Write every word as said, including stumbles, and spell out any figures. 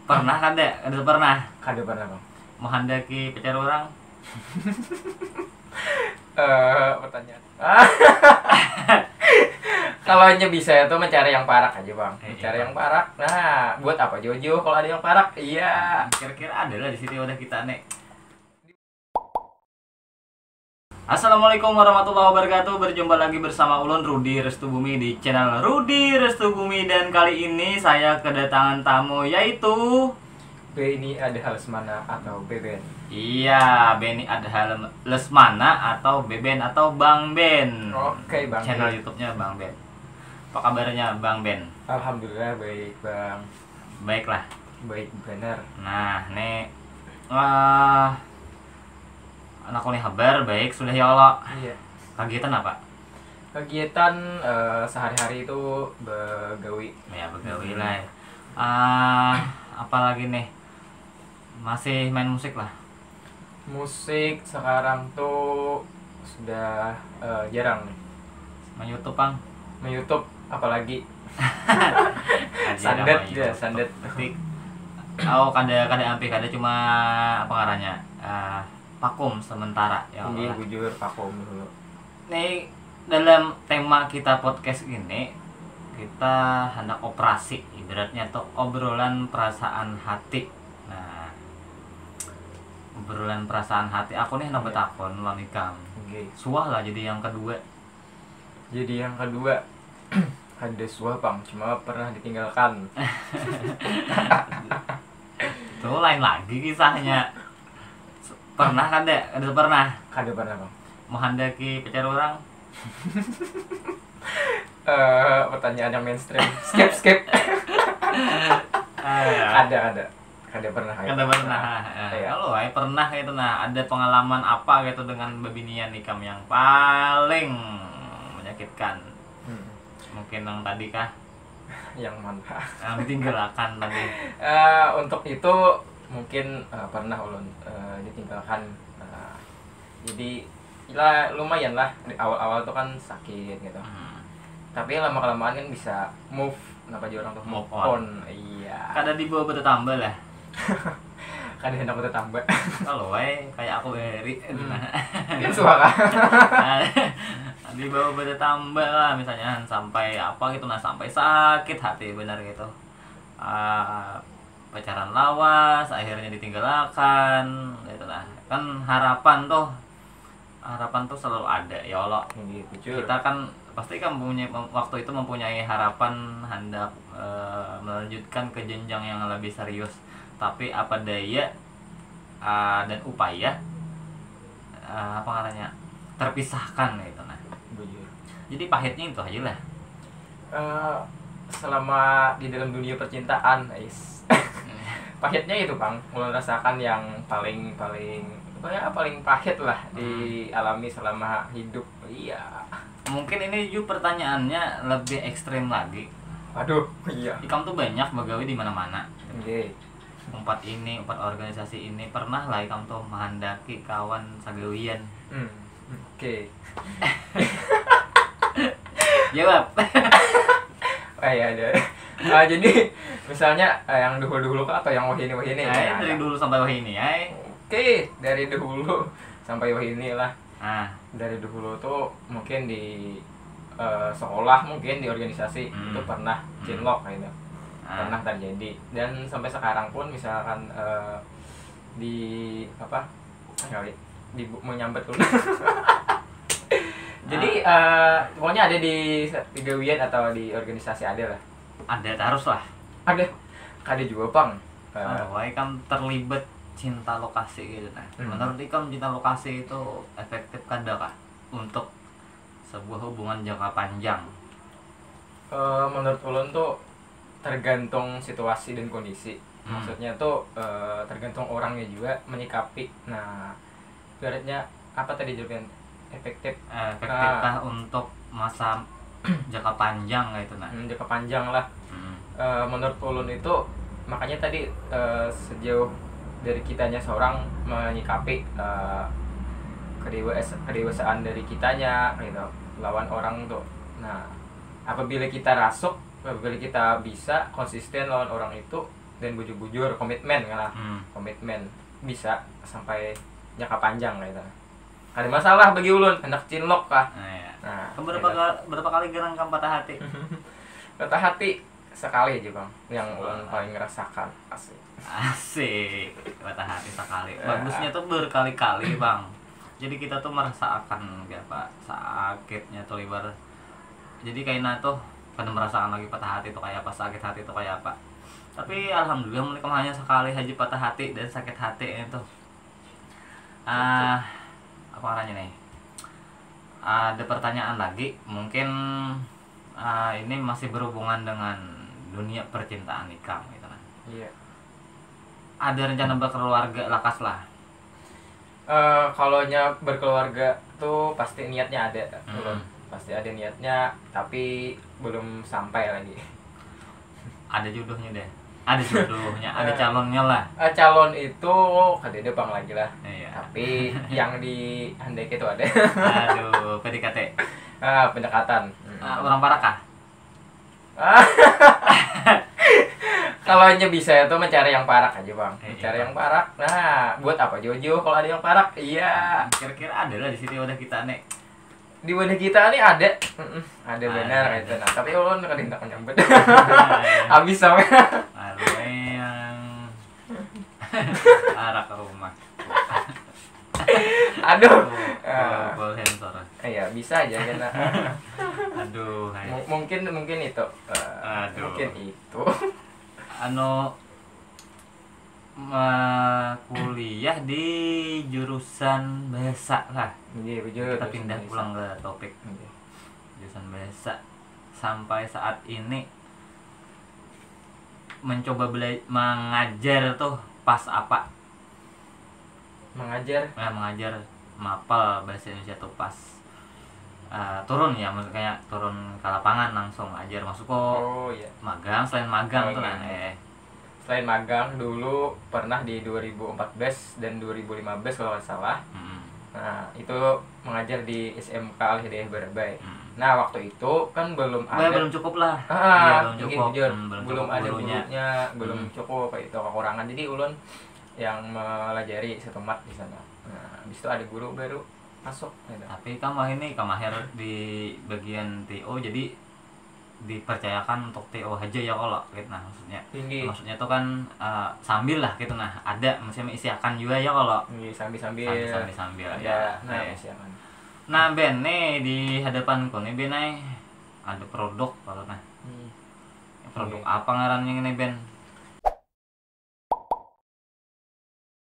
Pernah kada? Kada pernah. Kada pernah, Bang. Menghendaki pacar orang? Eh, pertanyaan. Kalau hanya bisa itu mencari yang parak aja, Bang. Eh, mencari iya, yang parak. Nah, buat apa jauh-jauh kalau ada yang parak? Iya. Kira-kira ada lah di sini wadah kita nih. Assalamualaikum warahmatullahi wabarakatuh. Berjumpa lagi bersama ulun Rudi Restu Bumi di channel Rudi Restu Bumi, dan kali ini saya kedatangan tamu, yaitu Beni Adha Lesmana atau Beben. Iya, Beni Adha Lem- Lesmana atau Beben atau Bang Ben. Oke, Bang Channel Ben. YouTube-nya Bang Ben. Apa kabarnya Bang Ben? Alhamdulillah baik, Bang. Baiklah. Baik benar. Nah, nih, wah, anak ulih habar baik sudah ya Allah. Iya. Kegiatan apa? Kegiatan, eh, sehari-hari itu begawi. Ya, begawi Hmm. lah. Ah, apalagi nih? Masih main musik lah. Musik sekarang tuh sudah, eh, jarang nih. Main YouTube, Bang. Main YouTube apalagi. Aja Sandet nama ya, YouTube. Sandet. Tapi, oh, kada, kada ampih, kada cuma apa ngarannya? Eh, vakum sementara ya. Iya, Allah. Bujur vakum dulu. Nih, dalam tema kita podcast ini, kita hendak operasi, ibaratnya tuh obrolan perasaan hati. Nah, obrolan perasaan hati. Aku nih hendak Iya. Betakon lawan ikam. Oke. Suah lah jadi yang kedua. Jadi yang kedua, ada suah, Bang, cuma pernah ditinggalkan. Itu lain lagi kisahnya. Pernah kada? Kada pernah. Kada pernah, Bang. Menghendaki pacar orang? Eh, pertanyaan yang mainstream. Skip, skip. Eh, Ada, ada. Kada pernah. Kada pernah. Eh, Iya. Kalau ai pernah itu, nah, ada pengalaman apa gitu dengan bebinian ikam yang paling menyakitkan? Hmm. Mungkin yang tadi kah? Yang mana? Yang ditinggalkan tadi. Eh, untuk itu mungkin, eh, pernah ulun, eh, ditinggalkan. Nah, jadi, lah, lumayan lah, di awal-awal tuh kan sakit gitu. Hmm. Tapi lama-kelamaan kan bisa move, kenapa juga orang tuh Move move on. On. Iya. Kada dibawa bertetambah lah. Kada hendak bertetambah. Kalau wae kayak aku Eri. Hmm. Nah. Kan suara. Nah, dibawa bertetambah lah, misalnya sampai apa gitu, nah, sampai sakit hati benar gitu. Ah, pacaran lawas, akhirnya ditinggalkan gitu lah. Kan harapan tuh, harapan tuh selalu ada ya Allah. Iya, bujur. Kita kan pasti kan mempunyai, mem- waktu itu mempunyai harapan hendak, eh, melanjutkan ke jenjang yang lebih serius. Tapi apa daya, ah, dan upaya, ah, apa ngarannya, terpisahkan gitu nah. Bujur. Jadi pahitnya itu aja lah. Eh, selama di dalam dunia percintaan, ais. Pahitnya itu, Bang, ulun rasakan yang paling, paling, apa ya, paling pahit lah Hmm. Dialami selama hidup. Iya. Mungkin ini juga pertanyaannya lebih ekstrim lagi. Aduh, iya. Ikam tuh banyak begawi di mana-mana. Oke. Umpat ini, umpat organisasi ini, pernah lah ikam tuh menghendaki kawan sagawian? Hmm, oke. Jawab. Eh, ya, ada. Ah, jadi, misalnya, eh, yang dahulu-dahulu kah atau yang wahini-wahini? Ay, Nah, dari ya. Dulu sampai wahini, ay. Oke, dari dahulu sampai wahini lah. Ah. Dari dahulu tuh mungkin di, eh, sekolah, mungkin di organisasi Hmm. Itu pernah Hmm. Cinlok gitu. Ah. Pernah terjadi. Dan sampai sekarang pun misalkan, eh, di apa? Kali di menyambat dulu. Jadi, Ah. Eh, pokoknya ada di di gawian atau di organisasi ada lah. Ada terus lah. Ada. Kada juga, Bang. Eh, Ah, wah, ikam terlibat cinta lokasi gitu nah. Hmm. Menurut ikam cinta lokasi itu efektif kada kah untuk sebuah hubungan jangka panjang? Eh, menurut ulun tuh tergantung situasi dan kondisi. Hmm. Maksudnya tuh, eh, tergantung orangnya juga menyikapi. Nah, ibaratnya apa tadi jawabnya? Efektif. Efektif Ah. Kah untuk masa jangka panjang gitu nah? Hmm, jangka panjang lah. Hmm. Eh, menurut ulun itu makanya tadi, eh, sejauh dari kitanya seorang menyikapi, eh, kedewas- kedewasaan dari kitanya gitu lawan orang tuh. Nah, apabila kita rasuk, apabila kita bisa konsisten lawan orang itu, dan bujur-bujur, komitmen lah. Hmm. Komitmen bisa sampai jangka panjang gitu. Kada masalah bagi ulun, hendak cinlok kah. Nah, ya. Nah, berapa gitu. Kali, berapa kali gerang kam patah hati? Patah hati sekali aja, Bang, yang ulun paling ngerasakan. Asik. Asik. Patah hati sekali. Ya. Bagusnya tuh berkali-kali, Bang. Jadi kita tuh merasakan apa sakitnya tuh liwar. Jadi kaina tuh kada merasakan lagi patah hati tuh kayak apa, sakit hati tuh kayak apa. Tapi alhamdulillah, mulai kemahannya sekali haji patah hati dan sakit hati itu. Ah, apa ngarannya nih? Ada pertanyaan lagi, mungkin ah, ini masih berhubungan dengan dunia percintaan ikam gitu kan. Iya. Ada rencana berkeluarga lakas lah. Uh, kalau nya berkeluarga tuh pasti niatnya ada, hmm. Pasti ada niatnya, tapi belum sampai lagi. Ada jodohnya deh. Ada jodohnya, ada calonnya lah. Uh, calon itu kadada pang lagi lah. Iya. Tapi yang dihendaki itu ada. Aduh, P D K T. Ah, pendekatan. Hmm. Uh, orang parak kah? Kalau hanya bisa itu mencari yang parak aja, Bang. Mencari yang parak. Nah, buat apa jauh-jauh kalau ada yang parak? Iya. Kira-kira ada lah di sini wadah kita nih. Di wadah kita nih ada. Mm-mm, ada benar itu. Nah, tapi ulun kada hendak menyambut. Habis sampai. Aduh, yang parak rumah. Aduh. Full sensor. Iya, bisa aja kena. Aduh. Mungkin mungkin itu. Uh, Aduh. Mungkin itu. Anu, kuliah di jurusan bahasa lah. Iya, betul. Kita pindah pulang ke topik. Iya. Jurusan bahasa. Sampai saat ini mencoba bela- mengajar tuh pas apa? Mengajar. Ya, mengajar mapal bahasa Indonesia tuh pas uh, turun ya, maksudnya turun ke lapangan langsung ajar masuk kok. Oh, iya. Magang, selain magang oh, tuh iya. Nah, eh. Selain magang dulu pernah di dua ribu empat belas dan dua ribu lima belas kalau nggak salah. Hmm. Nah, itu mengajar di S M K Al Hidayah Barabai. Hmm. Nah, waktu itu kan belum ada. Belum cukup lah. Ah, iya, belum cukup. Jujur. Hmm, belum, belum cukup ada gurunya. Gurunya, belum hmm. Cukup itu kekurangan. Jadi ulun yang melajari setempat di sana. Nah, habis itu ada guru baru masuk gitu. Tapi kamu ini kamu akhir di bagian T O jadi dipercayakan untuk T O aja ya kalau gitu nah maksudnya. Tinggi. Maksudnya tuh kan uh, sambil lah gitu nah ada maksudnya isi akan juga ya kalau. Iya, sambil-sambil. Sambil-sambil ya. Nah, eh. Isi akan. Nah, Ben nih di hadapanku nih Ben ay, ada produk kalau nah. Hmm. Produk iya. Apa ngarannya ini Ben?